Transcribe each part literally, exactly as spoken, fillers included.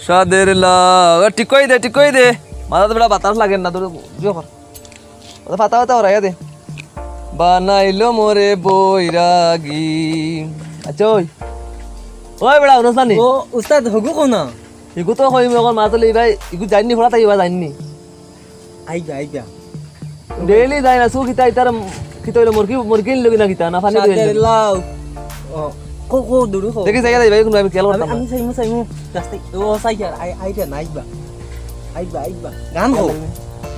সাদের লাউ, এ, ঠিক কই দে, ঠিক কই দে। মাথাত বেটা বাতাস লাগে না তোর, জোরে কর। ওটা ফাতা ফাতা ওরাইয়া দে। বানাইলো মোরে বৈরাগী। আচ্ছা, ওই। ওই বেটা, হুনস না নি? ও, উস্তাদ, হগু কও না। ইগু তো কইমু অখন মাতলে ইবায়, ইগু যাইননি, ফোড়া তাই ইবা যাইননি। আইবা, আইবা। ডেইলি যায় না, সু কিতা ইতার, কিতা অইলো, মুরগি, মুরগি আনলো কি না কিতা, না পানি সাদের দিল? লাউ। ও, কও, কও, দুরু কও। দেখি, যাইয়া যাইবা, এখন আমি খেয়াল করতাম আমি, না। আমি চাইমু, চাইমু। রাস্তায়, ও, চাই আর, আই, আইবা না, আইবা। আইবা, আইবা। গান কও।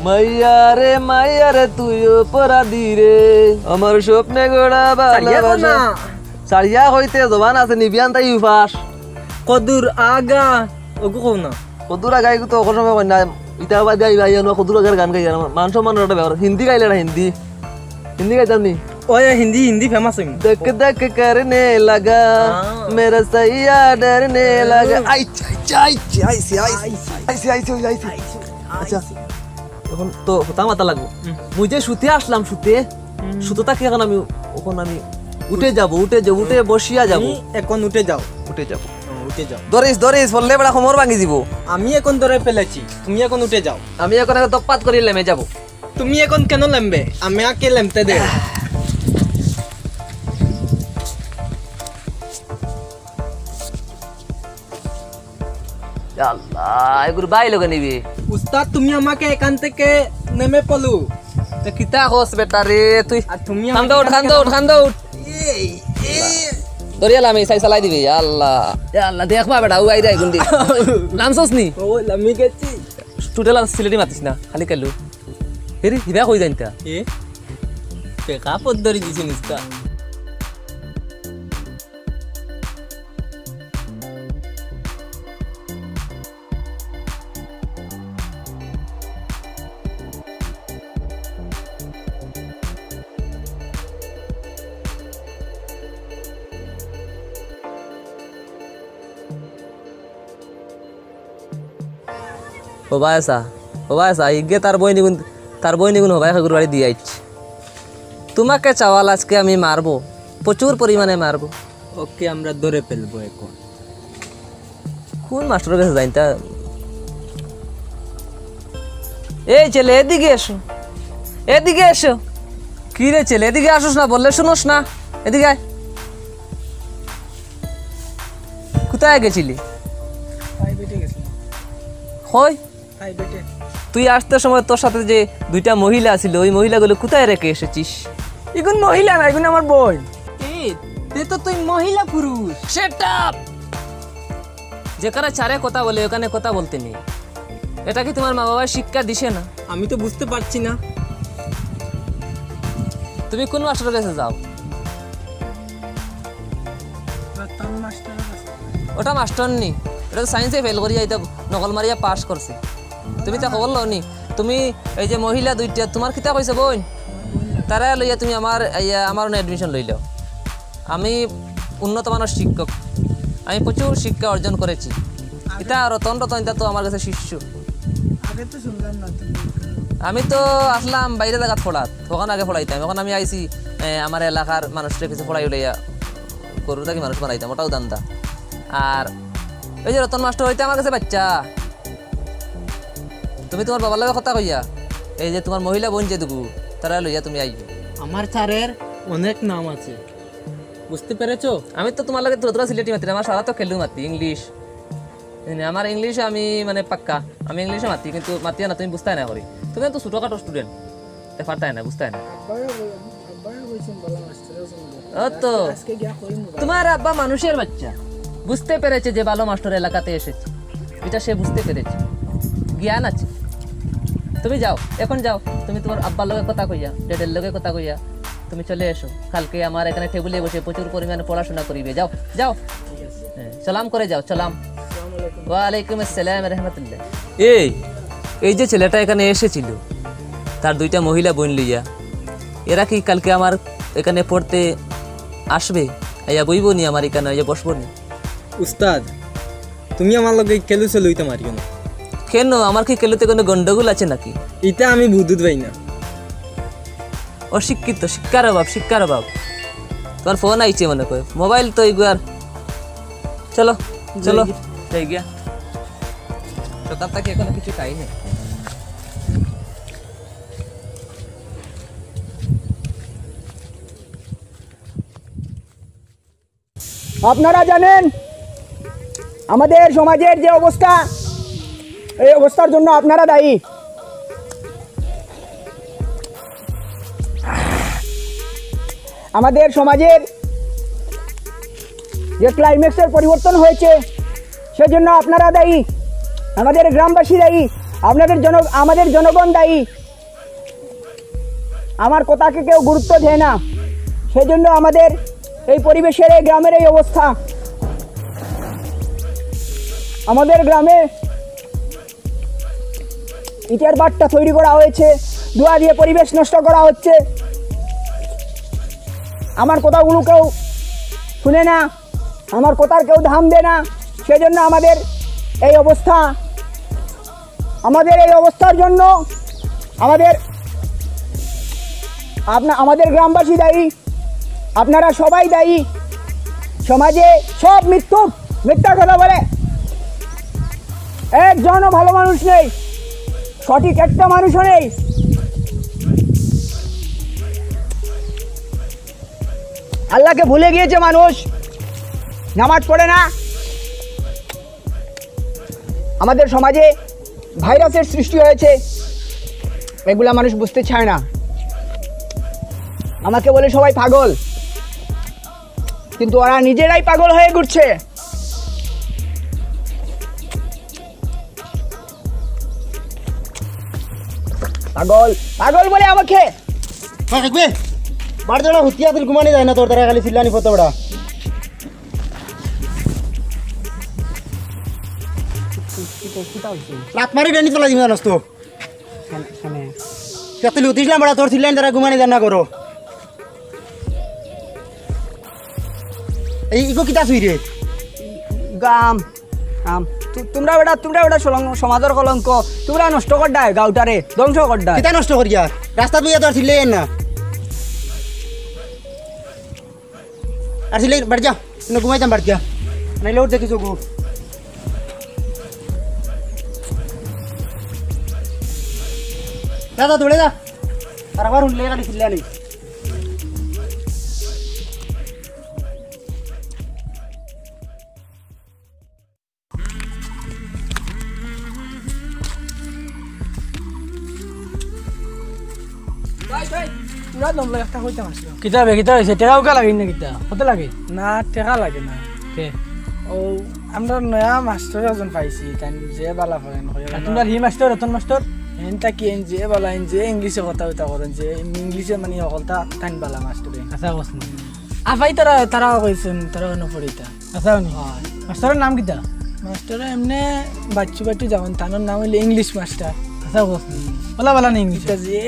মাইয়া রে, মাইয়া রে, তুই অপরাধী রে, আমার স্বপ্নে গড়া চালিয়া কও ভালোবাসা। না। চালিয়া কইতে জবান আছে, নিবিয়ান তাই উপাস। কদুর আগা, ওগু কও না। কদুর আগা, এগু তো অখন সময় কই না। ইতা বাদে আইবা, আইয়া না, কদুর আগার গান গাইয়া না, মান সম্মানর একটা ব্যাপার। হিন্দি গাইলে না, হিন্দি। হিন্দি গাইতাম নি? ওই হিন্দি, হিন্দি famous অইমু। ধক ধক করনে লাগা, হ্যাঁ। মেরা সাইয়া ডরনে লাগা। হুম। আইচ্ছা, আইচ্ছা, আইচ্ছা, আইচ্ছা, আইচ্ছা। আইচ্ছা, আইচ্ছা, আইচ্ছা। আইচ্ছা। আইচ্ছা। অখন তো হতা মাতা লাগবো। হুম। মুই যে শুতে আসলাম, শুতে, হুম। শুতে থাকি অখন আমি, অখন আমি উঠে যাব, উঠে যাব, উঠে বসিয়া যাব। তুমি এখন উঠে যাও। উঠে যাব। হুম, উঠে যাও। ধরিস, ধরিস, পড়লে বেটা কোমর ভাঙি দিব। আমি এখন ধরে ফেলেছি, তুমি এখন উঠে যাও। আমি এখন একটা তকপাত করি লেমে যাব। তুমি এখন কেন লেমবে? আমাকে লেমতে দে। ইয়া আল্লাহ, এগুর বাই লগে নিবি। উস্তাদ, তুমি আমাকে এখান থেকে নেমে পড়ো। তে কিতা কস বেটা রে তুই? আর তুমি খান আমাকে দৌড়, এখান খান থেকে দৌড়, খান দৌড়। এই, এই। দরিয়া লামি সাই চালাই দিবি, ইয়া আল্লাহ। ইয়া আল্লাহ, দেখবা বেটা, ও আইরা এগুন দি। লামছস নি? ও, লামি গেছি। Total আর সিলেটি মাতিস না, খালি কালু। হেরি, হিবা কই জানতা? এ? টেকা পদ্দরি দিছে নিস্তা। ও ভাই আসা, ও ভাই আসা, ইগে তার বইন ইগুন, তার বইন ইগুন হবাই খাগুর বাড়ি দিয়া আইছে। তোমাকে চাওয়াল আজকে আমি মারবো, প্রচুর পরিমাণে মারবো। ওকে আমরা ধরে ফেলবো এখন। কোন মাস্টারর গেছে যাইনতা? এই ছেলে, এদিকে এসো, এদিকে এসো। কি রে ছেলে, এদিকে আসোস না, বললে শুনোস না, এদিকে আয়। কোথায় গেছিলি? প্রাইভেটে গেছিলাম। কই? প্রাইভেটে। তুই আসতে সময় তোর সাথে যে দুইটা মহিলা ছিল, ওই মহিলাগুলো কোথায় রেখে এসেছিস? ইগুন মহিলা না, ইগুন আমার বইন। এ, তে তো তুই মহিলা পুরুষ। Shut up! যেখানে ছাড়ে কথা বলে, ওখানে কথা বলতে নেই। এটা কি তোমার মা বাবা শিক্ষা দিছে না? আমি তো বুঝতে পারছি না। তুমি কোন মাস্টারর গেছে যাও? রতন মাস্টারর গেছে। ওটা মাস্টার নি, ওটা তো সায়েন্সে ফেল করিয়া এটা নকল মারিয়া পাস করছে। তুমি তা খবর লও নি? তুমি এই যে মহিলা দুইটা, তোমার কিতা কইছে বইন? তারা লইয়া তুমি আমার, ইয়া, আমার অনো admission লইলাও। আমি উন্নত মানর শিক্ষক, আমি প্রচুর শিক্ষা অর্জন করেছি। ইতা রতন, রতন ইতা তো আমার গেছে শিষ্য। আগে তো শুনলাম না তুমি। আমি তো আসলাম বাইরে জাগাত পড়াত, তখন আগে পড়াইতাম, এখন আমি আইছি, এ, আমার এলাকার মানুষরে কিছু পড়াই উলাইয়া, গরু থাকি মানুষ বানাইতাম, ওটাও ধান্দা। আর ওই যে রতন মাস্টার অইতে আমার গেছে বাচ্চা। তুমি তোমার বাবার লগে কথা কইয়া, এই যে তোমার মহিলা বইন যে দুগু, তারা লইয়া তুমি আইও। আমার স্যারের অনেক নাম আছে, বুঝতে পেরেছো? আমি তো তোমার লগে থুড়া থুড়া সিলেটি মাতি না, আমার সারা তো খেলু মাতি, English। জানি, আমার English আমি মানে পাক্কা, আমি English এ মাতি, কিন্তু মাতিয়া না, তুমি বুঝতায় না করি। তুমি তো ছোটখাটো student, তে পারতায় না, বুঝতায় না। আব্বায়ও বল-, আব্বায়ও বলছেন ভালো মাস্টার আছেন বলে। ও তো। আজকে, আজকে গিয়া কইমু ভাই। তোমার আব্বা মানুষের বাচ্চা, বুঝতে পেরেছে যে ভালো মাস্টার এলাকাতে এসেছে, এটা সে বুঝতে পেরেছে, জ্ঞান আছে। তুমি যাও, এখন যাও, তুমি তোমার আব্বার লগে কথা কইয়া, ড্যাডের লগে কথা কইয়া, তুমি চলে এসো। কালকে আমার এখানে টেবিলে বসে প্রচুর পরিমাণে পড়াশোনা করিবে। যাও, যাও। ঠিক আছে। হ্যাঁ, সালাম করে যাও, সালাম। আসসালামু আলাইকুম। ওয়ালাইকুম আসসালাম রহমতুল্লাহ। এই, এই যে ছেলেটা এখানে এসেছিল, তার দুইটা মহিলা বইন লইয়া, এরা কি কালকে আমার এখানে পড়তে আসবে? আইয়া বইবো নি আমার এখানে, আইয়া বসবো নি? উস্তাদ, তুমি আমার লগে কেলু সেলু অইতে মারিও না। কেন, আমার কি কেলুতে কোনো গন্ডগোল আছে নাকি? ইটা আমি বুঝুত পাই না। অশিক্ষিত, শিক্ষার অভাব, শিক্ষার অভাব। তোমার ফোন আইছে মনে কয়, মোবাইল তো এগুয়ার। চলো, চলো। যাই গিয়া। যাই গিয়া। তো তার তাকে এখনো কিছু চাই না। আপনারা জানেন, আমাদের সমাজের যে অবস্থা, এই অবস্থার জন্য আপনারা দায়ী। আমাদের সমাজের যে ক্লাইম্যাক্সের পরিবর্তন হয়েছে, সেজন্য আপনারা দায়ী। আমাদের গ্রামবাসী দায়ী। আপনাদের জন আমাদের জনগণ দায়ী। আমার কথাকে কেউ গুরুত্ব দেয় না, সেজন্য আমাদের এই পরিবেশের, এই গ্রামের এই অবস্থা। আমাদের গ্রামে ইটের ভাটা তৈরি করা হয়েছে, ধোঁয়া দিয়ে পরিবেশ নষ্ট করা হচ্ছে। আমার কথাগুলো কেউ শুনে না, আমার কথার কেউ দাম দেয় না, সেজন্য আমাদের এই অবস্থা। আমাদের এই অবস্থার জন্য আমাদের আপনা আমাদের গ্রামবাসী দায়ী, আপনারা সবাই দায়ী। সমাজে সব মিথ্যুক, মিথ্যা কথা বলে, একজনও ভালো মানুষ নেই, সঠিক একটা মানুষও নেই। আল্লাহকে ভুলে গিয়েছে মানুষ, নামাজ পড়ে না। আমাদের সমাজে ভাইরাসের সৃষ্টি হয়েছে, এগুলা মানুষ বুঝতে চায় না। আমাকে বলে সবাই পাগল, কিন্তু ওরা নিজেরাই পাগল হয়ে ঘুরছে। পাগল, পাগল বলে আমাকে। হ্যাঁ, দেখবে, বাড়ি তোরা হুতিয়া দিল ঘুমানি যায় না, তোর দ্বারা খালি চিল্লানি ফটো বড়া। লাত মারি ডেনি তোলা দিবি জানোস তো। কেনে, কেনে? তুই উঠিস না বড়া, তোর চিল্লানি দ্বারা ঘুমানি যায় না করো। এই ইগো কিতা ছুই রে? গাম, গাম। তু-, তুমরা বেটা, তুমরা বেটা সলং-, সমাজর কলঙ্ক। তুমরা নষ্ট কররায় গাউটারে, ধ্বংস কররায়। কিতা নষ্ট করিয়া? রাস্তাত বইয়া তো আর চিল্লাই না। আর চিল্লাই, বাড়ি যা। না ঘুমাইতাম বাড়ি যা। নাইলে ওর দেখিস গো। যা, যা, দৌড়ে যা। আর আবার উঠলে খালি চিল্লানি। ভাই, ভাই, তোরা দম লাগে একটা কইতাম আসলে। কিতা বে, কিতা হইছে? টেকা উকা লাগে না কিতা? কত লাগে? না, টেকা লাগে না। কে? ও, আমরা নয়া মাস্টার একজন পাইছি, তাই যে বালা করেন, কইয়া আর বালা। তোমরা হি মাস্টার, রতন মাস্টার? এন তা কি, এন যে বালা, এন যে ইংলিশে কথা উতা করেন, যে ইংলিশে মানে হকলতা তাইন বালা মাস্টার। আচ্ছা, বস না। আফাই তারা, তারা কইছেন, তারা অনো পড়িতা। আচ্ছা, উনি। হয়। মাস্টারের নাম কিতা? মাস্টার এমনে বাচ্চু বাচ্চু যাওন, তানোর নাম হইলে ইংলিশ মাস্টার। আচ্ছা, বস। ওলা বালা নি ইংলিশ। ইটা যে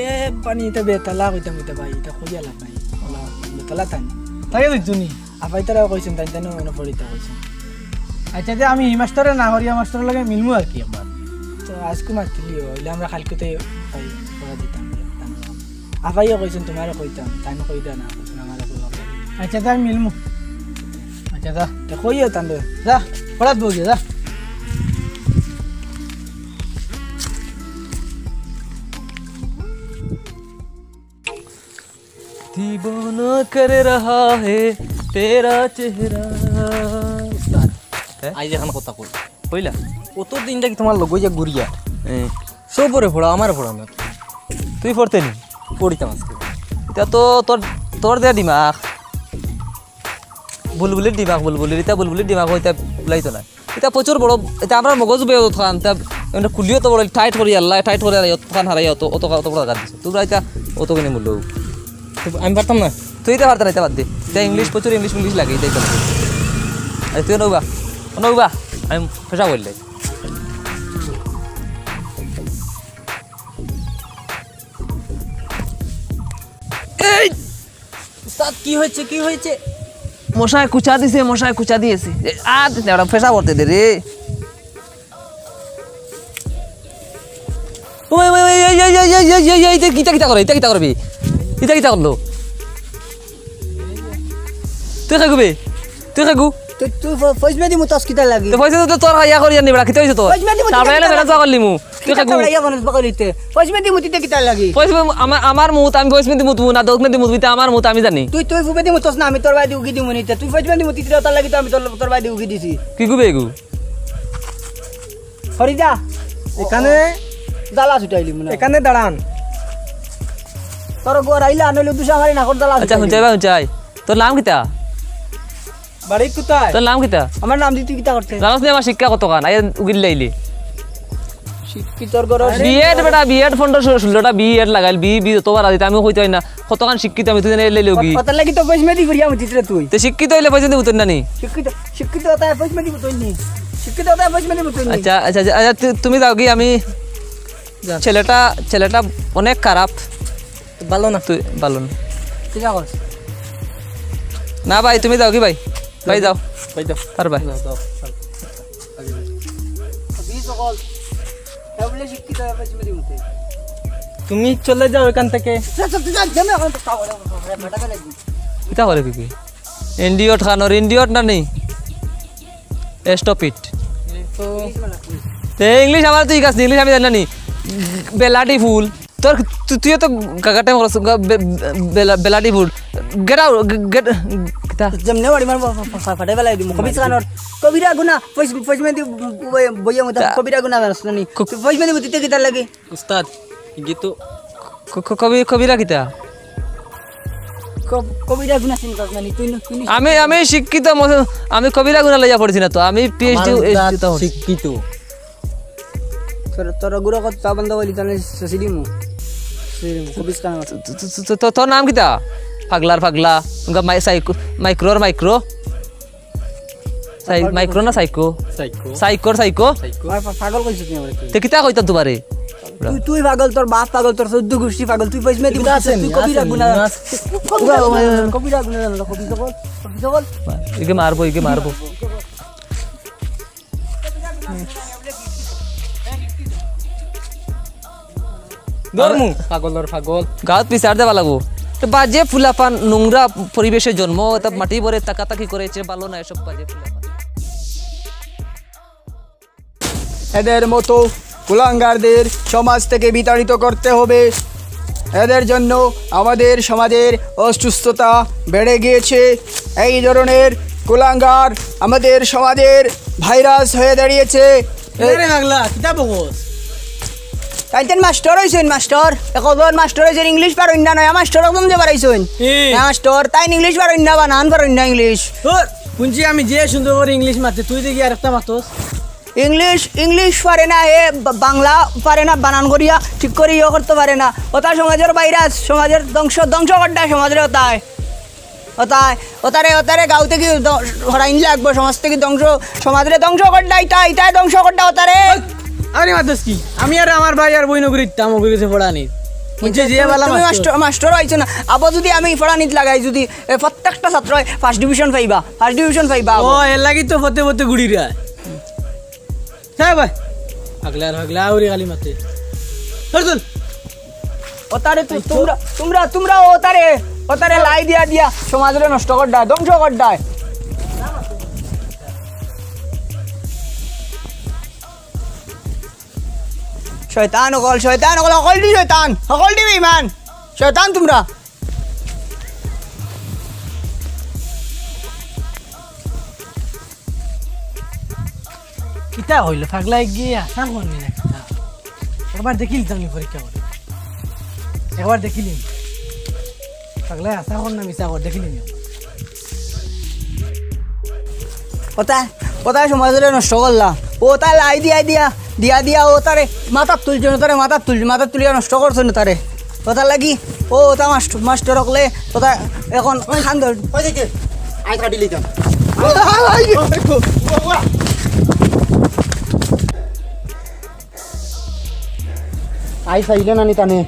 পানি ইটা বেতালা কইতাম ইটা ভাই, ইটা কইয়া লাভ নাই। ওলা বেতালা তাই। তাকে দিত নি। আফাই তারা কইছেন, তাই তানো অনো পড়িতা কইছেন। আচ্ছা, যে আমি এই মাস্টারে না করিয়া মাস্টারের লগে মিলমু আর কি একবার। তো আজকে মাতিলিও, হইলে আমরা কালকে তো ভাই পড়া দিতাম। আফাইও কইছেন, তোমারে কইতাম, তাই না কইতা না, কইছেন আমারে কইবা। আচ্ছা, যা মিলমু। আচ্ছা, যা। তে কইও তানরে। যা, পড়াত বউ গিয়া, যা। জীবন করে রহা হে তেরা চেহারা। উস্তাদ, হ্যাঁ? আইজ এখান কথা কই। কইলা? অত দিন থাকি তোমার লগে যে ঘুরিয়া। এ। সবরে পড়া, আমারে পড়া না। তুই পড়তে নি? পড়িতাম আজকে। ইটা তো তোর, তোর যে দিমাগ। বুলবুলির দিমাগ, বুলবুলির, ইটা বুলবুলির দিমাগ, ইটা উলাইতো না। ইটা প্রচুর বড়, ইটা আমরার মগজ বে অতখান, ইটা এমনে খুলিও তো বড়, টাইট করি আল্লাহ, টাইট করি আল্লাহ, অতখান হারাই অত, অত, অত বড় জাগা দিছে। তোমরা ইটা অত কিনে মূল্য। তো আমি পারতাম না। তুই ইটা পারতে না, ইটা বাদ দে। ইটা ইংলিশ, প্রচুর ইংলিশ, ইংলিশ লাগে, ইটা, ইটা লাগে। আরে তুই নৌবা, নৌবা, আমি পেশা করলে। এই! উস্তাদ, কি হয়েছে, কি হয়েছে? মশায় কুচা দিছে, মশায় কুচা দিয়েছে। এ, আর দিতে ওরা পেশা করতে দে রে। ওই, ওই, ওই, এই, এই, এই, এই, এই, এই, এই, এই, কিতা, কিতা করে, ইটা কিতা করবি? ইটা কিতা করলো? তুই খাগু বে, তুই খাগু। তুই, তুই ফ-, ফজমে দি মুতস কিতার লাগি? তো ফজমে দি তো তোর ইয়া করিয়া নি বেটা, কিতা অইছে তোর? ফজমে দি মুতি তারপরে কিতার বেটা লাগি? জোয়া করলি মু। তুই কিতা খাইগু? বেটা ইয়া বনস বকলিতে? ফজমে দি মুতিতে কিতার লাগি? ফজমে আমার, আমার মুত, আমি ফজমে দি মুতমু না, দোকনে দি মুতবি, তে আমার মুত আমি জানি। তুই, তুই ফুবে দি মুতস না, আমি তোর বায়দি উগি দিমু নিতে। তুই ফজমে দি মুতিতে তার লাগি তো আমি তোর, তোর বায়দি উগি দিছি। কি গুবে এগু? ফরিদা, এখানে জ্বালা ছুটাইলি মনে হয়। এখানে দাঁড়ান। তোর ঘর আইলা, নইলে দুসা মারি নাকর জ্বালা আচ্ছা, ছুটাইলি। হুঁচাই বা হুঁচাই। তোর নাম কিতা? বাড়ি কোথায়? তোর নাম কিতা? আমার নাম দি তুই কিতা করতে? জানোস নি আমার শিক্ষা কতখান? আইয়া উগিল লাইলি। শিক্ষিতর ঘর। বিএড বেটা, বিএড পনেরো ষোলোটা বিএড লাগাইল, বি, বি যতবার আজি, আমি কইতে হয় না। কতখান শিক্ষিত আমি, তুই জানি এলে লোগি। কত লাগি তো ফজমে দি করিয়া মুতিস রে তুই। তে শিক্ষিত হইলে ফজমে দি মুতইন না নি? শিক্ষিত, শিক্ষিত হতায় ফজমে দি মুতইন নি? শিক্ষিত হতায় ফজমে দি মুতইন নি? আচ্ছা, আচ্ছা, আচ্ছা, আচ্ছা, তু-, তুমি যাও কি, আমি যা। ছেলেটা, ছেলেটা অনেক খারাপ। ভালো না। তুই ভালো না। ঠিক আছে। না ভাই, তুমি যাও কি ভাই? ভাই যাও। ভাই যাও। আর ভাই। যাও, যাও, যাও। আগে যাও। তুমি চলে যাও এখান থেকে। কিতা করে বিবি? ইন্ডিয়ট খানোর ইন্ডিয়ট না নি? Stop it। তো তে ইংলিশ আমার তুই কাছ ইংলিশ আমি জানি না নি। বেলাটি ফুল। তোর তু-, তুইও তো গাগা টাইম করছ, গা-, বে-, বেলা-, বেলাটি ফুল। Get out, গে-, get, কিতা? যেমনে বাড়ি মার ফা-, ফা-, ফা-, ফাটাই বেলাই দিমু। কবিতা গানোর কবিরা গুনা, ফজ-, ফজমে দি বই-, বইয়া মতো তা কবিরা গুনা বেরস না নি। ক-, তুই ফজমে দি মুতিতে কিতার লাগি? উস্তাদ, ইগি তো ক-, ক-, কবি-, কবিরা কিতা? ক-, কবিরা গুনা চিনতাস না নি? তুই ন-, তুই নি- আমি, আমি শিক্ষিত মস-, আমি কবিরা গুনা লইয়া পড়ছি না তো, আমি পিএইচডি আমার উস্তাদ এসডি তো পড়ছি। শিক্ষিত। তোর, তোর গুরু কত তা বন্ধ করি, তাহলে সসিডিমু। সসিডিমু, কবিস কানা। তো, তো, তো, তো, তো, তোর নাম কিতা? পাগলার পাগলা। উনকা মাই-, সাইকো-, মাইক্রোর মাইক্রো। সাই-, মাইক্রো না সাইকো? সাইকো। সাইকোর সাইকো? সাইকো। আমার পা-, পাগল কইছিস তুই আমারে তুই? তে কিতা কইতাম তোমারে? তুই, তুই পাগল, তোর বাপ পাগল, তোর চৌদ্দ গোষ্ঠী পাগল, তুই ফজমে দি কিতা মুতিস, আছে তুই নি? কবিরা আছে নি? গুনা। আছে। কবিরা গুনা, কবিরা গুনা, কবি সকল, কবি সকল। ইগে মারবো, ইগে মারবো। ধর্মু, পাগলর পাগল। গাঁত বিচার দেবা লাগবো। তো বাজে ফুলাপান, নোংরা পরিবেশে জন্ম, এটা মাটি ভরে তাকাতাকি করেছে, ভালো না এসব বাজে ফুলাপান। এদের মতো কুলাঙ্গারদের সমাজ থেকে বিতাড়িত করতে হবে। এদের জন্য আমাদের সমাজের অসুস্থতা বেড়ে গিয়েছে। এই ধরনের কুলাঙ্গার আমাদের সমাজের ভাইরাস হয়ে দাঁড়িয়েছে। এ- আরে পাগলা, কিতা বকস? তাইন তেন মাস্টার অইছইন, মাস্টার। একজন মাস্টার অইছইন, ইংলিশ পারইন না, নয়া মাস্টার একজন যে বাড়াইছইন। এ। নয়া মাস্টার, তাইন ইংলিশ পারইন না, বানান পারইন না ইংলিশ। তোর, হুনছি আমি যে সুন্দর করে ইংলিশ মাততে, তুই দেখি আরেকটা মাতস। ইংলিশ, ইংলিশ পারে না, এ বা-, বাংলা পারে না, বানান করিয়া ঠিক করি ইয়ে করতে পারে না। ওটা সমাজের ভাইরাস, সমাজের ধ্বংস, ধ্বংস করডা সমাজরে ওটায়। ওটায়, ওটারে, ওটারে গাঁও থেকে দ-, হরাইন লাগবো, সমাজ থেকে ধ্বংস, সমাজরে ধ্বংস করডা, ইটা, ইটায় ধ্বংস করডা ওটারে। আরে মাতস কি? আমি আর আমার ভাই আর বইন ওগুলো ইতাম ওগুলো গেছে পড়ানি। বুঝছি, যে তুমি, বালা তুমি মাস্টার। মাস্টার, মাস্টার অইছো না। আবার যদি আমি পড়ানিত লাগাই, যদি এ, প্রত্যেকটা ছাত্র ফার্স্ট ডিভিশন পাইবা, ফার্স্ট ডিভিশন পাইবা। ও, এর লাগি তো ফতে ফতে গুড়ি রে। হ্যাঁ ভাই, পাগলা আর পাগলা, আউরি খালি মাতে। ধর তুল। ওতারে তু-, তোমরা, তোমরা, তোমরা ওতারে, ওতারে লাই দিয়া দিয়া সমাজরে নষ্ট করডায়, ধ্বংস করডায়। শয়তান অকল, শয়তান অকল, হকলটি শয়তান, হকলটি বেঈমান। শয়তান তোমরা। কিতা হইল? পাগলায় গিয়া আশা করনি না কিতা? একবার দেখিলিতাম নি পরীক্ষা করি। একবার দেখিলিম। পাগলায় আশা কর না মিছা কর, দেখিলিম। ওতায়, ওতায় সমাজরে নষ্ট করলা। ওতায় লাই দিয়া দিয়া, দিয়া দিয়া ওতারে মাথাত তুলছইন, ওতারে মাথাত তুলছইন, মাথাত তুলিয়া নষ্ট করছইন ওতারে। ওতার লাগি, ও, ওতা মাস্ট-, মাস্টার অকলে, ওতা এখন খান ধর। ওই দেখে, আই কাটি লিতাম। আই চাইলে না নি তানে,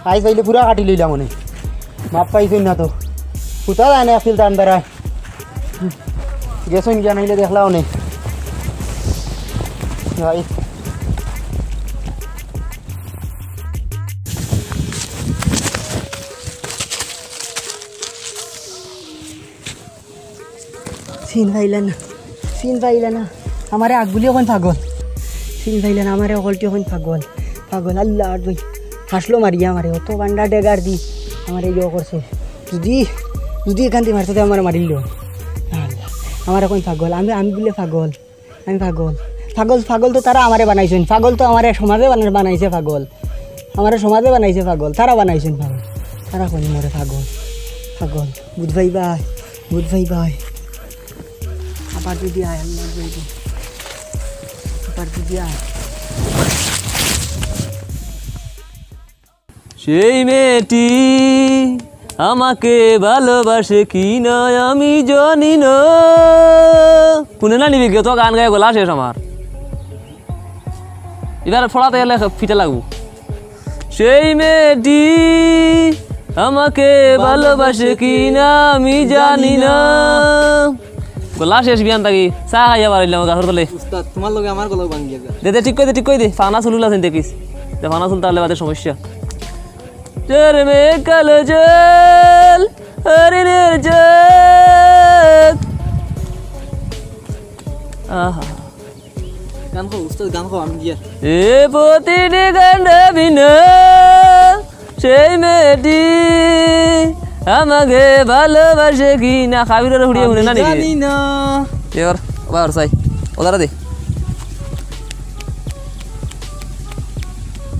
আই চাইলে পুরা কাটি লইলাম মানে। মাপ পাইছইন না তো। কোথা যায় না আছিল তান দ্বারা। গেছইন গিয়া নাইলে দেখলাও নে। ভাই। চিন পাইলা না। চিন পাইলা না, আমারে আগুলি অখন পাগল। চিন পাইলা না, আমারে অকলটি অখন পাগল। পাগল, আল্লাহ, আর দুই হাসলো মারিয়া আমারে, অত বান্ডা ডেগার দি আমারে ইয়ে করছে। যদি, যদি এখান দি মারতে আমারে মারিল। আল্লাহ, আমার অখন পাগল, আমি, আমি বুলে পাগল, আমি পাগল। পাগল, পাগল তো তারা আমারে বানাইছইন, পাগল তো আমারে সমাজে বানা-, বানাইছে পাগল, আমারে সমাজে বানাইছে পাগল, তারা বানাইছইন পাগল, তারা কইন মোরে পাগল, পাগল। বুঝ ভাই ভাই, বুঝ ভাই ভাই। আবার যদি আয়, আল্লাহ গো। আবার যদি আয়। সেই মেয়েটি আমাকে ভালোবাসে কি না আমি জানি না। কোনে না নিবি গিয়ে তো গান গায়ে গলা শেষ আমার। এবার ফড়াতে গেলে ফিটা লাগবো। সেই মেয়েটি আমাকে ভালোবাসে কি না আমি জানি না। গলা শেষ বিয়ান থাকি চা খাইয়া বাড়াইলাম গাছর তলে। উস্তাদ, তোমার লগে আমার গলা ভাঙি গেছে। দে, দে, ঠিক কই দে, ঠিক কই দে। ফানা চুলুল আছে দেখিস। দে, ফানা চুল তাহলে বাদে সমস্যা। তোর মেয়ে কালো জল, হরিণের চোখ। আহা। গান কও, উস্তাদ, গান কও, আমি গিয়া। এ প্রতিটি গান বিনা সেই মেয়েটি আমাকে ভালোবাসে কি না, খাবিরের হুড়িয়ে হুনে না নিবি? জানি না। এবার, এবার চাই। ওদারা দে।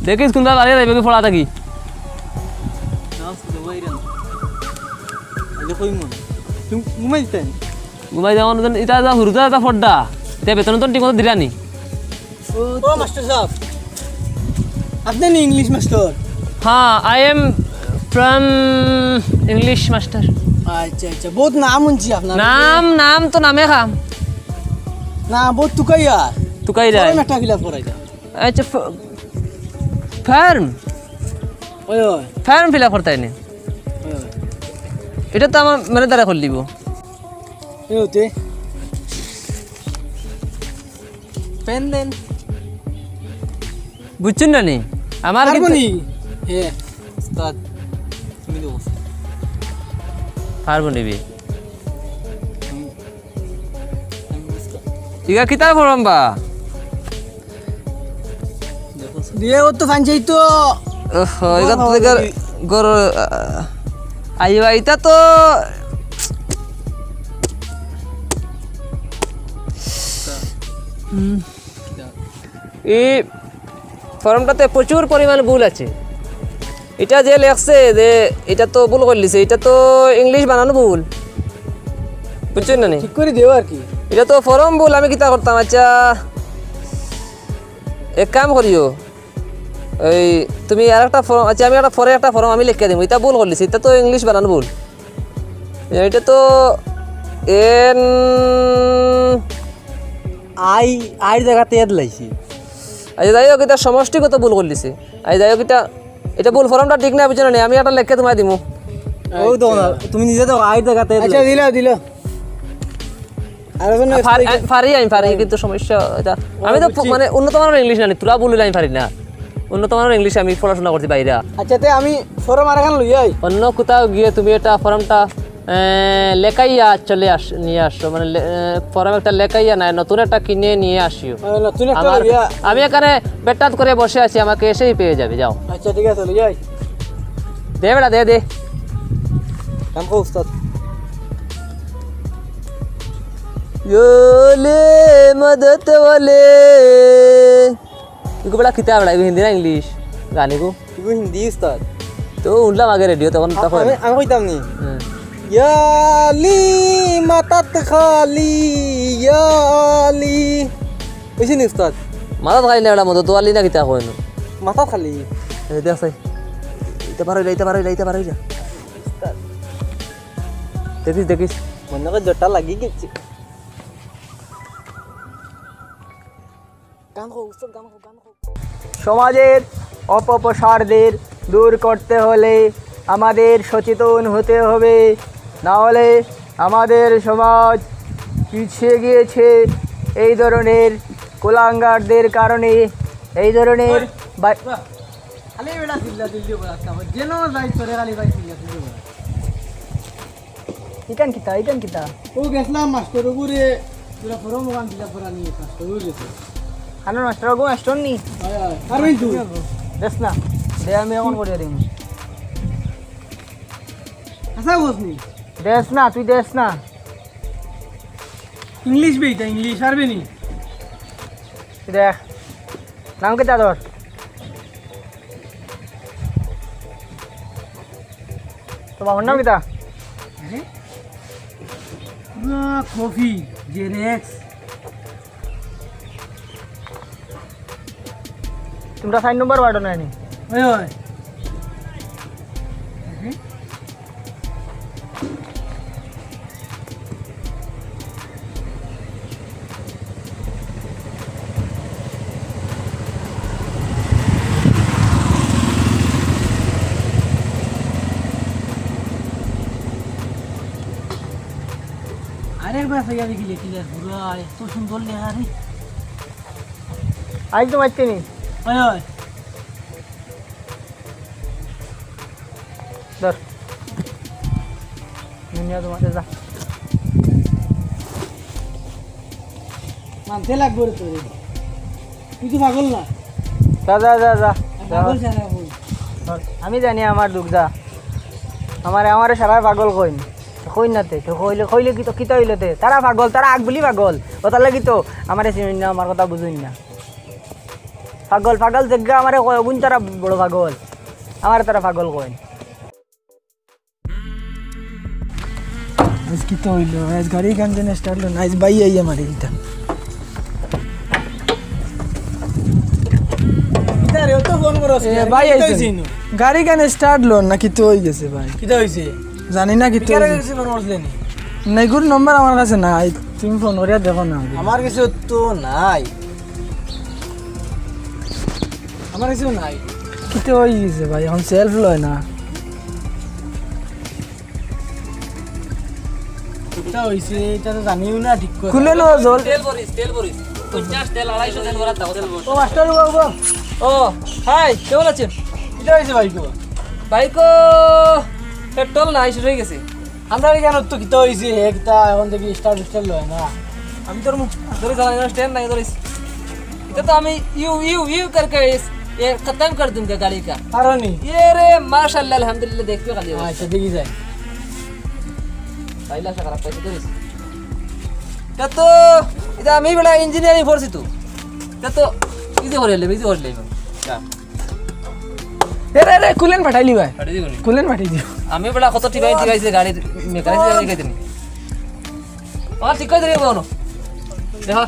দেখিস কোনটা বাড়িয়ে যাইবে কি ফড়া থাকি। ঘুমাই দিতেন। ঘুমাই যাওয়ার মতন, এটা যা হুরুতা, এটা ফড্ডা। এটা বেতন তো ঠিক মতো দিলানি। ও, ও, মাস্টার সাহেব, আপনি নি ইংলিশ মাস্টার? হ্যাঁ, I am from English master. আচ্ছা, আচ্ছা, বহুত নাম শুনছি আপনার। নাম, নাম তো নামে খাম। না, বহুত তুকাইয়া। তুকাইরা। ফর্ম একটা ফিল আপ করাইতা। আচ্ছা, ফ-, ফর্ম? ওই, ওই। ফর্ম ফিল আপ করতে নি? ওই, ওই। এটা তো আমার ম্যানেজারে করে দিব। এ হতে। Pen than. বুঝছেন না নি? আমার পারবো কিন্তু নি? এ, উস্তাদ, তুমি তো বসো। পারবো নিবি। আমি, আমি উস্তাদ। ইগা কিতা ফরম বা? দেখো, দিয়ে ও তো ফান চাই তো। ওহ, ইগা তো গর, গর, আ, আইবা, ইতা তো। হুম। এই ফর্মটাতে প্রচুর পরিমাণ ভুল আছে। এটা যে লেখছে যে এটা তো ভুল করে লিছে, এটা তো ইংলিশ বানানো ভুল, বুঝছেন না নি? ঠিক করে দিও আর কি। এটা তো ফর্ম ভুল, আমি কিতা করতাম? আচ্ছা, এক কাম করিও, ওই তুমি আর একটা ফর্ম, আচ্ছা, আমি একটা ফরে একটা ফর্ম আমি লিখিয়া দিমু, এটা ভুল করে লিছে, এটা তো ইংলিশ বানানো ভুল। এটা তো এন আই, আইর জাগাতে এদ লাইছি। আচ্ছা, যাই হোক, এটা সমষ্টিগত ভুল করে লিছে। আচ্ছা, যাই হোক, এটা, এটা ভুল, ফর্মটা ঠিক না, বুঝছো না নি? আমি একটা লেখে তোমায় দিমু। ও, দাও না, আচ্ছা। তুমি নিজে দাও, আইর জাগাতে এদ আচ্ছা, লাইছি। দিলা, দিলা। আর কোনো পার-, explain? পারি, আমি পারি, পারি। কিন্তু সমস্যা এটা, ও, আমি তো বুঝছি। মানে উন্নত মানের ইংলিশ জানি, তোরা ভুল হইলে আমি পারি না। উন্নত মানের ইংলিশ আমি পড়াশোনা করছি বাইরে। আচ্ছা, তে আমি ফর্ম আর এখন লই আই। অন্য কোথাও গিয়ে তুমি এটা ফর্মটা, এ, লেখাইয়া চলে আস-, নিয়ে আসো, মানে লে-, এ, ফর্ম একটা লেখাইয়া নাই, নতুন একটা কিনে নিয়ে আসিও। মানে নতুন একটা আমার, লইয়া। আমি এখানে বেটাত করে বসে আছি, আমাকে এসেই পেয়ে যাবে, যাও। আচ্ছা, ঠিক আছে, লই আই। দে বেটা, দে, দে। কাম কর উস্তাদ। ইয়ো লে মদত ওয়ালে। ইগু বেটা কিতা বেটা, ইগু হিন্দি না ইংলিশ? গান ইগু। ইগু হিন্দি উস্তাদ। তো হুনলাম আগে রেডিও, তখন আ-, তখন। আমি, আমি কইতাম নি। হুম। ইয়া আলী, মাথাত খালি, ইয়া আলী। বুঝছি নি উস্তাদ? মাথাত খালি না বেটা, মদত ওয়ালি না কিতা কইন? মাথাত খালি। এই দেখ সাই। ইতা পার অই যা, ইতা পার অই যা, ইতা পার অই যা। উস্তাদ। দেখিস, দেখিস। মনে হয় জোরটা লাগি গেছে। গান কও, উস্তাদ, গান কও, গান কও। সমাজের অপপ্রসারদের দূর করতে হলে আমাদের সচেতন হতে হবে, না হলে আমাদের সমাজ পিছিয়ে গিয়েছে এই ধরনের কুলাঙ্গারদের কারণে। এই ধরনের ওই, বা- বাহ। খালি বেটা চিল্লা চিল্লি করে আসতাম, যেন যাই তোরে খালি ভাই চিল্লা চিল্লি করে। ইখান কিতা, ইখান কিতা? ও গেছলাম মাস্টার উপরে, তোরা ফরম ওখান দিলা, ফোরা নিয়ে কাজ শুরু হয়ে গেছে। আরে মাস্টার, ওগো মাস্টার নি? হয়, হয়। পারবেন তুই? দেস না। দে, আমি এখন করিয়া দিমু। আচ্ছা, বস নি। দেস না, তুই দেস না। ইংলিশ বেটা, ইংলিশ পারবে নি? তুই দেখ। নাম কিতা তোর? তোর বাবার নাম কিতা? আরে? পুরা কপি, জেরক্স। তোমরা চাইর নম্বর ওয়ার্ডো নাই নি? ওই, ওই। আরে? আরেকবার চাইয়া দেখিলে কিলার পুরা এত সুন্দর লেখা রে। আইজ তো মারতে নি। ওই, ওই। ধর। দুনিয়া তোমার যা। মানতে লাগবো রে তোরে। তুই তো পাগল না। যা, যা, যা, যা। আর পাগল ছাড়া এখন। ধর, আমি জানি আমার দুখ যা। আমারে, আমারে সারায় পাগল কইন। কইন না তে, তো কইলে, কইলে কি তো, কিতা অইলো তে? তারা পাগল, তারা আগ বুলি পাগল। ওটার লাগি তো আমারে চিনইন না, আমার কথা বুঝইন না। পাগল, পাগল যেগা আমারে কয়, অগুন তারা বড় পাগল। আমারে তারা পাগল কইন। আইজ কিতা অইলো? আইজ গাড়ি কান যেন start লো না, আইজ ভাই আইয়া মারি দিতাম। কিতা রে, অত ফোন করস এ, কে? ভাই কিতা আইছে। অইছে ইনো? গাড়ি কান start লো না, কিতা অই গেছে ভাই? কিতা অইছে? জানি না কিতা অই গেছে। ফোন করছিলে নি? না, ইগুর নম্বর আমার কাছে নাই, তুমি ফোন করিয়া দেখো না। আমার কাছে তো নাই। আমার কাছেও নাই। কিতা অই গেছে ভাই, এখন self লয় না। কিতা অইছে, ইটা তো জানিও না ঠিক করে। খুলে লো জল। তেল ভরিস, তেল ভরিস। পঞ্চাশ তেল, আড়াইশো তেল ভরার দাও। ও মাস্টার বাবু। ও, হাই, কেমন আছেন? কিতা অইছে ভাইকো? ভাইকো, পেট্রোল নাই, শেষ অই গেছে। আমরা এখানে তো কিতা অইছে, হে কিতা এখন দেখি start start লয় না। আমি তোর মুখ ধরে চালাই না, stand নাই ধরিস। এটা তো আমি ইউ, ইউ, ইউ করকে ইস, এ খতম কর দুঙ্গা গাড়ি কা। পারো নি? এ রে, মাশাআল্লাহ, আলহামদুলিল্লাহ, দেখতে খালি অবস্থা। আচ্ছা, দেখি যাই। তাইলে আশা খারাপ পাইছে ধরিস। তা তো, এটা আমি বেটা ইঞ্জিনিয়ারিং পড়ছি তো। তা তো, ইজি করে লেবে, ইজি করে লেবে। যা। এ রে, রে, কুলেন ফাটাইলি ভাই। ফাটাই দিবো নি? কুলেন ফাটাই দিও। আমি বেটা কত টিপাই টিপাইছি গাড়ির মেকানিক টিপাই টিপাই দিনি। আমার ঠিক করে দিবি কোনো। দেখা।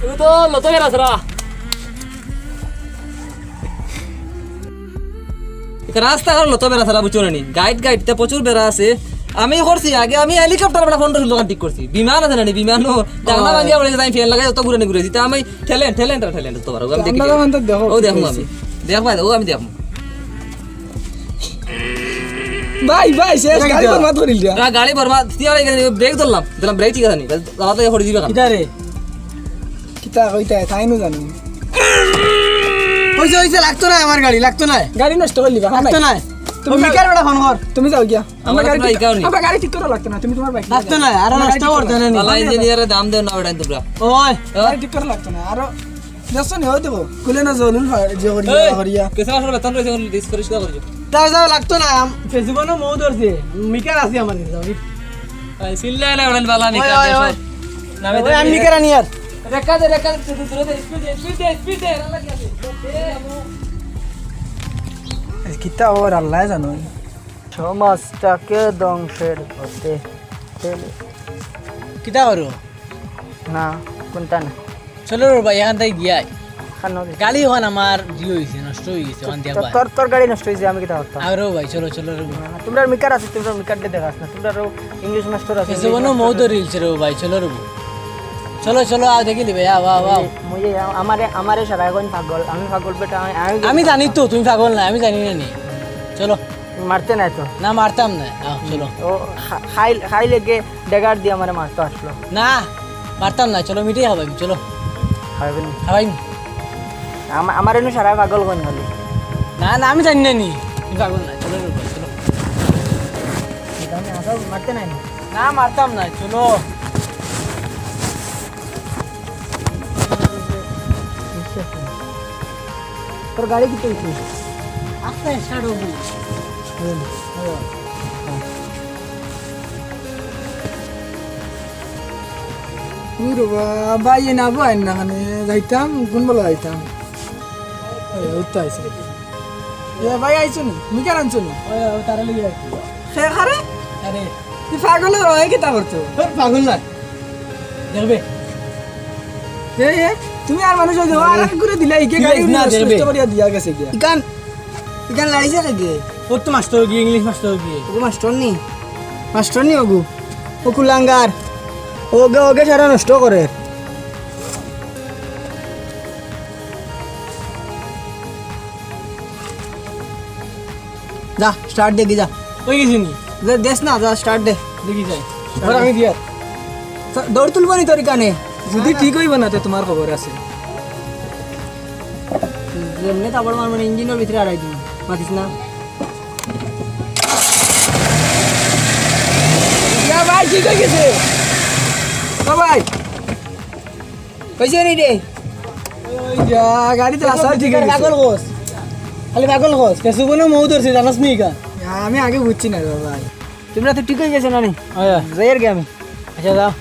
এগুলো তো লত বেড়া ছাড়া। রাস্তা কারণ লত বেড়া ছাড়া বুঝছো না নি? গাইড গাইড তে প্রচুর বেড়া আছে। আমি করছি আগে, আমি হেলিকপ্টার বেটা পনেরো ষোলো খান ঠিক করছি। বিমান আছে না নি? বিমানও ডাকনা ভাঙিয়া পড়ে গেছে, আমি ফেল লাগাই অত ঘুরে ঘুরে দিতে আমি ট্যালেন্ট, ট্যালেন্ট আর ট্যালেন্ট তো পারো। আমি দেখি। আমরা তখন তো দেখো ও কি দেখো করছি। আমি। দেখ ভাই, ও আমি দেখো। ভাই, ভাই, শেষ গাড়ি বরবাদ করিল যা। না, গাড়ি বরবাদ, তুই আর এখানে ব্রেক ধরলাম, ধরলাম ব্রেক ঠিক আছে নি? তাড়াতাড়ি করে দিবে কেন? কিতা রে? কিতা কইতা, তাই নু জানি। অইছে, অইছে, লাগতো না আমার গাড়ি, লাগতো না। গাড়ি নষ্ট করিলিবা, লাগতো না। তুমি মিকার বেটা ফোন কর। তুমি যাও গিয়া। আমার গাড়ি ঠিক করা লাগতো না, তুমি তোমার বাইক লাগতো না, আর নষ্ট করতে না নি। বালা ইঞ্জিনিয়ারে দাম দেও না বেটা তোমরা। ওই। গাড়ি ঠিক করা লাগতো না, আরো দেখছো নি, ওই দেখো, কুলে না জলুল ফা-, যে করিয়া, এই, করিয়া। কেসে মাসের বেতন রয়েছে, এখন লিস্ট পরিষ্কার করছো। যাও, যাও, লাগতো না, আম-, ফেসবুকে মৌ ধরছে, মিকার আছে আমার কাছে, যাও। এই, চিল্লায় না, ওরা বালা ওই, মিকার ওই, দেশো। ওই। নামে ওই, আমি মিকার আনি আর। রেখা দে, রেখা দে, দূরে দে, স্পিড দে, স্পিড দে, স্পিড দে, এরা লাগে আছে। এই কিতা ওর আল্লাহ জানো। সমাজটাকে ধ্বংসের পথে ঠেলে। কিতা করো? না, কোনটা না। চলো রে ভাই, এখান থেকে গিয়াই। খান নদী। গাড়ি ওখান আমার জি হইছে, নষ্ট হয়ে গেছে, ওখান দিয়ে তোর, ভাই। তোর, তোর গাড়ি নষ্ট হইছে, আমি কিতা করতাম? আরো ভাই, চলো, চলো রে ভাই। না, না, তোমরা মিকার আছে, তোমরা মিকার দিয়ে দেখাস না, তোমরা আরো ইংলিশ মাস্টার আছে, এসে ইংলিশ কোনো মাস্টার মৌদ আছে। রিলস রে ভাই, চলো রে ভাই। চলো, চলো, আও দেখি লিবে, আও, আও, আও। মুই, মুই, আমারে, আমারে সারা এখন পাগল, আমি পাগল বেটা, আমি, আমি আমি জানি তো তুমি পাগল না, আমি জানি না নি। চলো। মারতে নাই তো? না, মারতাম না। আও, চলো। ও খা-, খাই, খাই লেগে ড্যাগার দিয়ে আমারে মারতে আসলো। না, মারতাম না। চলো, মিঠাই খাবাইবি, চলো। খাবাইবি নি? খাবাইবি নি? আমা-, আমার এনে সারা পাগল কোন খালি? না, না, আমি জানি না নি। তুমি পাগল না, চলো, চলো, চলো। মারতে নাই না? না, মারতাম না, চলো। তোর গাড়ি কিতা অইছে? আছে, সাড়ো। হুম। ও বাবা, ভাই, এ না বয় না, মানে, যাইতাম, কোন বলা যাইতাম? এই, ওই তো আইছে। এ, ভাই, আইছো নি? মিকার আনছো নি? ওই, ওই, তারা লইয়া আইছি। সে খারে? আরে। তুই পাগল অই, এ কিতা করতো? ওই, পাগল না। দেখবে। এ, এ, তুমি আর মানুষ অই যাও, আর এক ঘুরে দিলে, ইকে গাড়ি না, নষ্ট দেখবে। করিয়া দিয়া গেছে গিয়া। ইকান, ইকান লাড়িছে কে গিয়ে? ওর তো মাস্টার গিয়ে, ইংলিশ মাস্টার গিয়ে। ওগু মাস্টার নি? মাস্টার নি ওগু? ও কুলাঙ্গার। ওগে, ওগে সারা নষ্ট করে। যা, স্টার্ট দে গি যা। কই গেছি নি? দে-, দেস না, যা, স্টার্ট দে। দেখি যাই। ধর আমি দিয়া। স-, দৌড় তুলবো নি তোর কানে? যদি ঠিক অইবো না, তে তুমার খবর আছে। যেমনে তাবড় মারবো না, ইঞ্জিনর ভিতরে আড়াই দিবো। মাতিস না। ইয়া ভাই, ঠিক অই গেছে। ও ভাই। কইছে নি রে? ওই যা, গাড়ি তো আসল ঠিক অই গেছে। পাগল কস। খালি পাগল কস। কে সুবনো মৌ ধরছে, জানাস নি কা? আমি আগে বুঝছি না রে ভাই। তোমরা তো ঠিক অই গেছো না নি? হ্যাঁ। যাই আর কি আমি। আচ্ছা, যাও।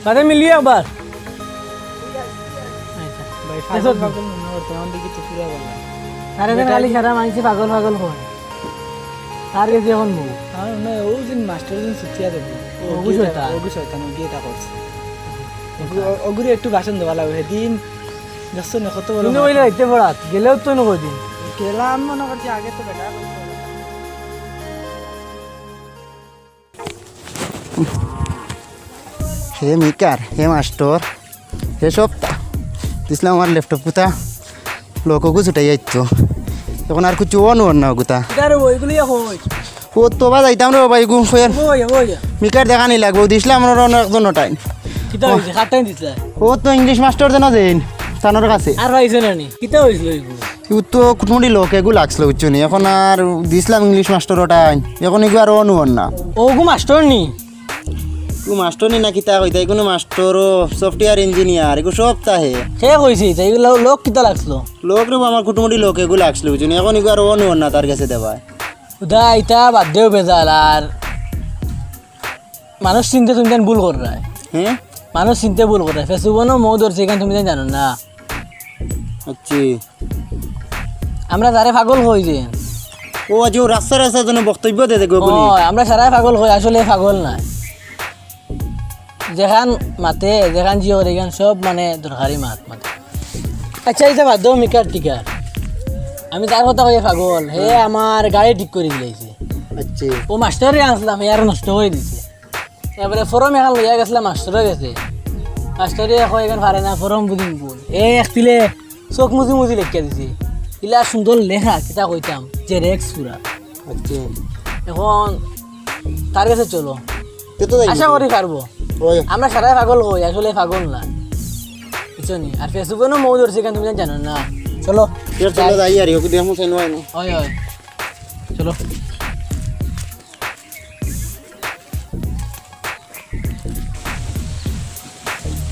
সাথে মিলিয়ে একবার। আচ্ছা। ভাই, পাগল পাগল মনে হচ্ছে, আমার দিকে তো পুরা বলা। আরে, বেটা খালি কি সারা মানষে পাগল পাগল কয়। তার গেছে এখন বউ। আর না, ও দিন মাস্টার দিন ছুটি আছে বউ। ও ওগু গিয়ে শয়তান। ওগু শয়তান, ও গিয়ে তা করছে। ওগু-, ও-, ওগুরে একটু ভাষণ দেওয়া লাগবে। সেদিন দেখছো না কত বড় কিন্তু মাস্টার। ওইলে হইতে পড়াত, গেলেও তো নগো দিন। গেলাম মনে করছি আগে তো বেটা। হে মিকার, হে মাস্টার, হে সবতা। দিছলাম আমার ল্যাপটপ কুতা, লকগু ছুটাই যাইতো। এখন আর কিছু অন অর না কুতা। কিতা রে, ওইগুলি কই? ও তো বা যাইতাম রে বাবা, এগু কই আর? ওই, ওই। মিকার দেখানি লাগবো, দিছলাম আমরা অন্য একজন ওটাই। কিতা অইছে? কার টাইম দিছলা? ও তো ইংলিশ মাস্টার যেন দেন, তানোর কাছে। আর পাইছে না নি? কিতা অইছিল এগু? ইগু তো কুটমুটি লকগু লাগছিল, বুঝছো নি? এখন আর দিছলাম ইংলিশ মাস্টার ওটাই, এখন এগু আর অন অর না। ওগু মাস্টার নি? ইগু মাস্টার নি না কিতা কইতা, ইগু মাস্টার ও সফটওয়্যার ইঞ্জিনিয়ার, ইগু সবতা হে। কে কইছে ইতা? ইগু লো-, লক কিতা লাগছিল? লক রে বা, আমার কুটমুটি লকগু লাগছিল, বুঝছো নি? এখন ইগু আর অন অর না তার গেছে দেবায়। উদা, ইতা বাদ দেও বেজাল, আর মানুষ চিনতে তুমি যেন ভুল কররায়। হ্যাঁ? মানুষ চিনতে ভুল কররায়। Facebook-ও মৌ ধরছে, ইখান তুমি যেন জানো না। আচ্ছা। আমরা যারে পাগল কই যে। ও, আজ ও রাস্তা রাস্তা যেন বক্তব্য দে দেখো ও, বলি। আমরা সারাই পাগল কই, আসলে পাগল না। যেখান মাতে, যেখান জিও করে, এখান সব মানে দরকারি মাত মাতে। আচ্ছা, ইতা বাদ দেও, মিকার টিকার। আমি যার কথা কইয়া পাগল, হে আমার গাড়ি ঠিক করি দিলাইছে। আচ্ছা। ও মাস্টারে আনছিলাম, হে আর নষ্ট করি দিছে। এবারে ফর্ম এখান লইয়া গেছিলাম মাস্টারের গেছে। মাস্টারে কয়, "এখান পারে না, ফর্ম বুঝিন ভুল।" এ এক তিলে চোখ মুজি মুজি লেখিয়া দিছে। ইলা সুন্দর লেখা, কিতা কইতাম, জেরক্স পুরা। আচ্ছা। এখন তার গেছে চলো। তে তো যাই আশা না। করি পারবো। ওই। আমরা সারাই পাগল কই, আসলে পাগল না। বুঝছো নি? আর Facebook-ও মৌ ধরছে, ইখান তুমি জানো না। চলো। চলো, যাই আর, ওকে দেখো, চাই নয় না। ওই, ওই। চলো।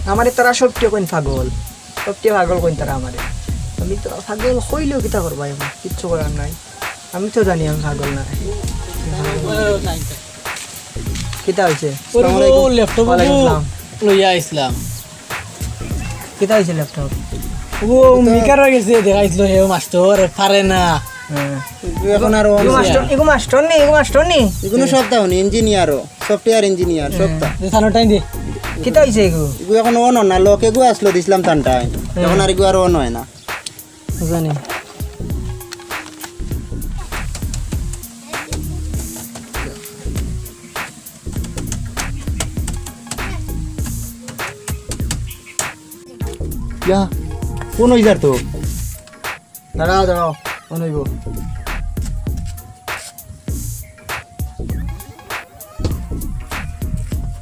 আমারে তারা সবটিয়ে কইন পাগল, সবটিয়ে পাগল কইন তারা আমারে। আমি তো পাগল কইলেও কিতা করবা এখন, কিচ্ছু করার নাই। আমি তো জানি আমি পাগল না। কিতা হইছে? ওরে আসসালামু আলাইকুম। ল্যাপটপ ওয়ালাইকুম আসসালাম। লইয়া আইছলাম। কিতা হইছে ল্যাপটপ? ও মিকার হয়ে গেছে, দেখাইছিল হে মাস্টার, পারে না। হ্যাঁ। ইগু এখন আর অন ইগু মাস্টার, ইগু মাস্টার নি, ইগু মাস্টার নি। ইগুনো সবতা অন, ইঞ্জিনিয়ারও, সফটওয়্যার ইঞ্জিনিয়ার, সবতা। দে, সানো টাইম দে। কিতা হইছে ইগু? ইগু এখন অন অর না, লকগু আসলো, দিছলাম তান টাইম। এখন আর ইগু আর অন অয় না। জানি। ইয়া, ফোন হয়ে যার তো। দাঁড়াও, দাঁড়াও, ফোন হইব।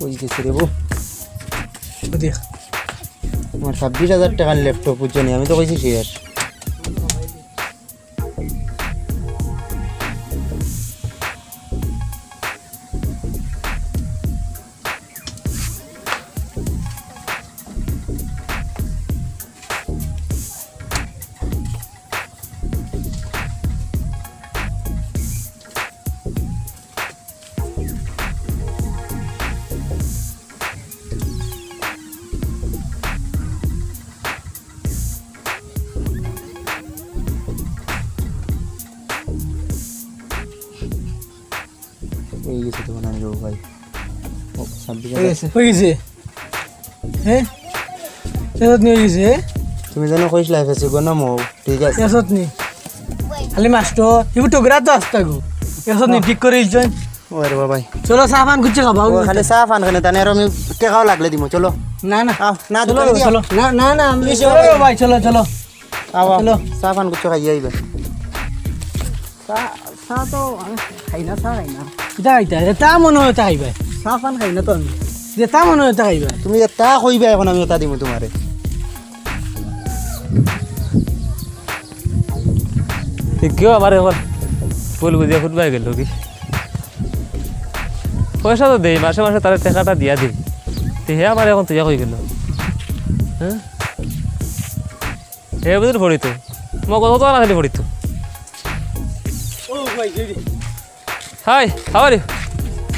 ওই গেছে রে বউ। ও দেখ। আমার ছাব্বিশ হাজার টাকার ল্যাপটপ, বুঝছো নি? আমি তো কইছি শেষ। ও ভাই, ও, ছাব্বিশ হাজার। হয়ে গেছে। হ্যাঁ, এসত নি হয়ে গেছে। তুমি যেন কইছিলা, ফেসি গো না মৌ, ঠিক আছে। এসত নি, খালি মাস্টর, ইবু টুকরা তো আস্তা গো। এসত নি, ঠিক করে দিছইন। ওরে বাবাই। চলো, চা পান করছে খাবা। ও, খালি চা পান কেনে, তানে আর আমি টেকাও লাগলে দিমু, চলো। না, না। আও, না, চলো, দোকানে দিও। চলো। না, না, না, আমি চলো রে ভাই, চলো, চলো। আও, আও। চলো। চা পান করছে খাইয়া আইবে। চা, চা তো আমি খাই না, চা খাই না। কিতা খাইতা? যেতা মনে হয় তা খাইবায়। চা পান খাই না তো আমি। যেতা মনে হয় তা খাইবায়। তুমি যেতা কইবায় এখন আমি ওটা দিমু তোমারে। এ কিও আমার এখন ভুল বুঝিয়া ফুটবায় গেল কি? পয়সা তো দেই, মাসে মাসে তারে টেকাটা দিয়া দেই। তে হে আমার এখন তুইয়া কই গেল? হ্যাঁ? হে বুঝলি পড়িত। মগজ কত আনা খালি পড়িত। ও ভাই, কে রে? Hi, how are you?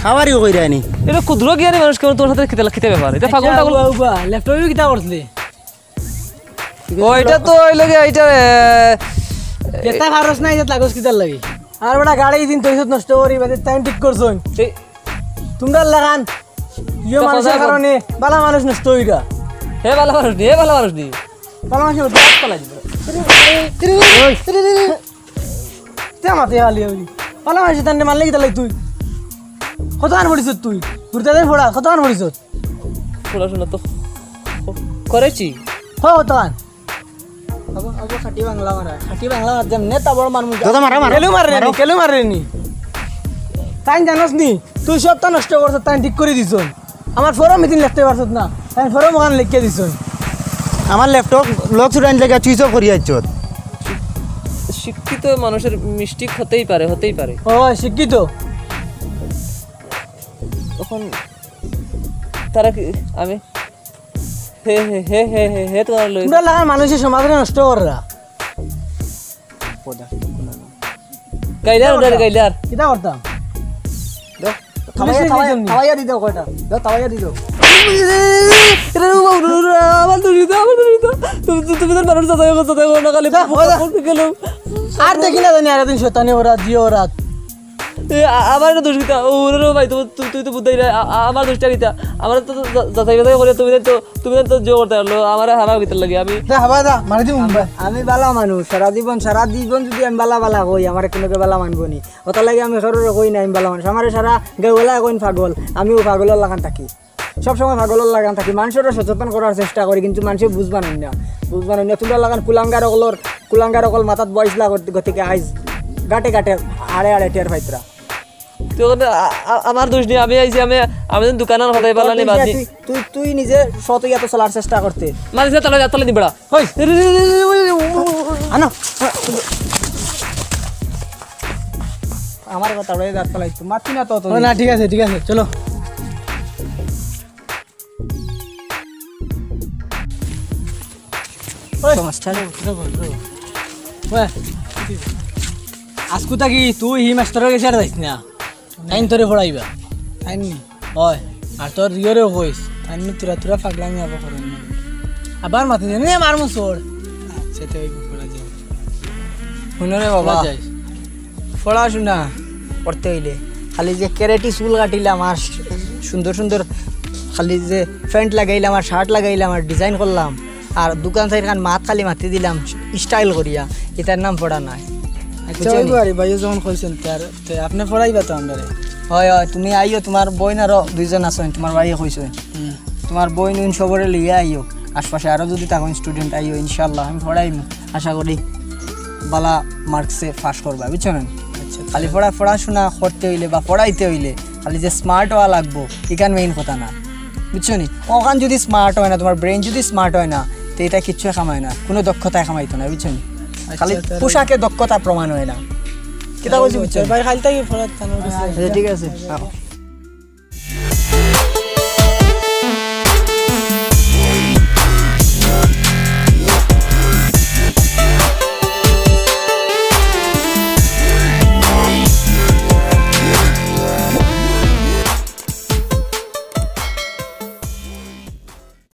খাবারই কইরা নি। এটা ক্ষুদ্র জ্ঞানী মানুষ কেমন তোমার সাথে কিতা, কিতা ব্যাপার? এটা পাগল আচ্ছা, টাগল। উবা, উবা, ল্যাপটপে কিতা করছিলে? ও, এটা তো ওই লগে, এটা, এ, এটা ফারস নাই, এটা লাগস কিতার লাগি? আর বেটা গাড়ি দিন তো নষ্ট করি, বাদে টাইম ঠিক করছইন। এই তোমরা লাগান, ইয়ে তো মানুষের কথা বল। কারণে বালা মানুষ নষ্ট হইরা। হে বালা মানুষ নি, হে বালা মানুষ নি। বালা মানুষের মধ্যে হাত ফালাই দিবে। তে মাতে খালি হইলি। বালা মানুষের তান্ডে মারলে কিতার লাগি তুই? কতখান পড়িছত তুই? ঘুরতে যাই পড়া, কতখান পড়িছত? পড়াশোনা তো করেছি। হ, কতখান? আবো, আবো, খাঁটি বাংলা মারা। খাঁটি বাংলা মারা, যেমনে তা বড় মারমু। দাদা, মারা, মারা। কেলু মারে নি, মারো। কেলু মারে নি। তাইন জানোস নি, তুই সবটা নষ্ট করছস, তাইন ঠিক করি দিছইন। আমার ফর্ম ইদিন লেখতে পারছত না, তাইন ফর্ম ওখান লেখিয়া দিছইন। আমার ল্যাপটপ লক ছুটাইন লেগে সুইচ অফ করিয়া আইছত। শিক্ষিত মানুষের মিস্টেক হতেই পারে, হতেই পারে। ও, শিক্ষিত। তখন তারা কি, আমি, হে, হে, হে, হে, হে, হে, তোমার লই। তোমরা লাগার মানুষের সমাজরে নষ্ট কররা। গাইলার, উনারে গাইলার। কিতা করতাম? দাও, পুলিশে থামাইয়া, থামাইয়া, দিতাম নি। থামাইয়া দি দাও কয়টা। দাও, থামাইয়া দি দাও। এরে বাবা, উরে, উরে, আমার দোষ দিতা, আমার দোষ দিতা। তুমি, তুমি, তুমি তো মানুষ যাচাই করো, যাচাই করো না, খালি যা, ওই যা। বলতে গেলাম। আর দেখি না জানি, আর একদিন শয়তানি ওরা, জিও ওরা। এ, আ-, আমার একটা দোষ দিতা। ও, ওরে রে ভাই, তুমি, তুমি, তুমি তো বুঝাই না। আ-, আ-, আমার দোষটা কিতা? আমার তো যা-, যাচাই বাছাই করে, তুমি তো, তুমি তো জোর করতে পারলো। আমার হারা ভিতর লাগে, আমি যা, হাবা যা, মারি দিমু মুম্বাই। আমি ভালা মানুষ, সারা জীবন, সারা জীবন যদি আমি ভালা ভালা কই, আমার কোনো কেউ ভালা মানবো নি। ওটার লাগে আমি কারোর কই না আমি ভালা মানুষ। আমারে সারা গাঁওয়ালা কইন পাগল, আমিও পাগলর লাখান থাকি। সবসময় পাগলর লাখান থাকি। মানুষরে সচেতন করার চেষ্টা করি, কিন্তু মানুষে বুঝবা নায় না। বুঝবা নায় না। তোমরা লাখান কুলাঙ্গার অকলর, কুলাঙ্গার অকল মাথাত বয়স লাগ গতিকে আইজ গাটে গাটে আড়ে আড়ে টের পাইতরা। তো ওখানে আ-, আ-, আমার দোষ নেই, আমি আইছি, আমি, আমি তো দোকানের কথাই বললাম, তুই, বাদ দি। তুই, তুই, তুই নিজে সৎ হইয়া তো চলার চেষ্টা করতে। মারিস না, তাহলে, তাহলে দিবড়া। হই। আনো। আমার কথা বলে দাঁত ফালাই তো, মারছি না তো, তো। ও না, ঠিক আছে, ঠিক আছে, চলো। ওই। তো মাস্টার। ওই। আজকু থাকি তুই হি মাস্টারর গেছে আর যাইস না। তাইন তোরে পড়াইবা। তাইন নি? ওই। আর তোর রিওরেও কইস। তাইন নি তুরা তুরা পাগলামি আবার করেন না। আবার মাতে দেন, নে মারমু চড়। আচ্ছা, তো ওই পড়া যাও। হুনো রে বাবা। পড়া যাইস। পড়াশোনা করতে হইলে খালি যে কেরেটি চুল কাটিলাম আর সুন্দর সুন্দর খালি যে প্যান্ট লাগাইলাম আর শার্ট লাগাইলাম আর ডিজাইন করলাম আর দোকান চাইরখান মাত খালি মাতি দিলাম স্টাইল করিয়া, এটার নাম পড়া নায়। আচ্ছা, বুঝছো ওই নি? বাড়ি ভাইও যখন কইছেন, তার, তে আপনি পড়াইবা তো আমরারে? হয়, হয়, তুমি আইও, তোমার বইন আরো দুইজন আছেন, তোমার ভাইয়ে কইছে। হুম। তোমার বইন উইন সবরে লইয়া আইও, আশপাশে আরো যদি থাকো স্টুডেন্ট আইও, ইনশাআল্লাহ আমি পড়াইমু, আশা করি বালা মার্কসে পাস করবা, বুঝছো না? আচ্ছা, খালি আচ্ছা। পড়া, পড়াশোনা করতে হইলে বা পড়াইতে হইলে খালি যে স্মার্ট হওয়া লাগবো, এখান মেইন কথা না, বুঝছো নি? ওখান যদি স্মার্ট হয় না, তোমার ব্রেন যদি স্মার্ট হয় না, তো এটা কিচ্ছু কামায় না, কোনো দক্ষতায় কামাইতো না, বুঝছো নি? আচ্ছা, খালি তাহলে পোশাকে দক্ষতা প্রমাণ হয় না। কিতা বলছি, বুঝছো নি? ভাই, খালি তাই পড়া থানোর কাছে। আচ্ছা, ঠিক আছে। হ্যাঁ।